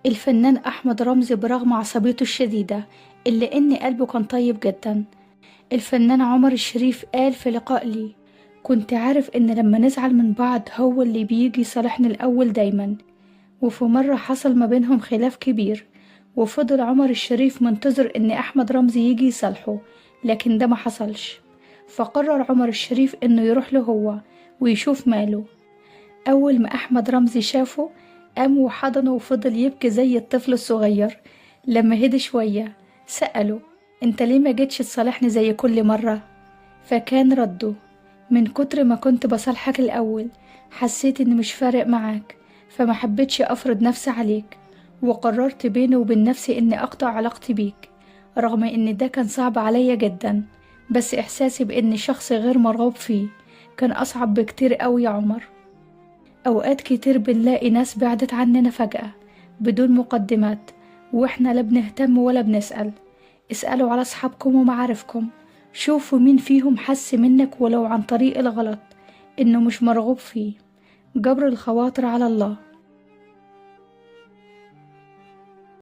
الفنان أحمد رمزي برغم عصبيته الشديدة إلا إن قلبه كان طيب جدا. الفنان عمر الشريف قال في لقاء لي: كنت عارف إن لما نزعل من بعض هو اللي بيجي يصالحني الأول دايما. وفي مرة حصل ما بينهم خلاف كبير، وفضل عمر الشريف منتظر إن أحمد رمزي يجي يصالحه، لكن ده ما حصلش. فقرر عمر الشريف إنه يروح له هو ويشوف ماله. أول ما أحمد رمزي شافه قام وحضنه وفضل يبكي زي الطفل الصغير. لما هدي شوية سأله: أنت ليه ما جيتش تصالحني زي كل مرة؟ فكان رده: من كتر ما كنت بصالحك الأول حسيت إن مش فارق معاك، فما حبيتش أفرض نفسي عليك، وقررت بيني وبين نفسي إني أقطع علاقتي بيك، رغم إن ده كان صعب عليا جدا، بس إحساسي بإني شخص غير مرغوب فيه كان أصعب بكتير أوي يا عمر. أوقات كتير بنلاقي ناس بعدت عننا فجأة بدون مقدمات، وإحنا لا بنهتم ولا بنسأل. اسألوا على أصحابكم ومعارفكم، شوفوا مين فيهم حس منك ولو عن طريق الغلط إنه مش مرغوب فيه. جبر الخواطر على الله.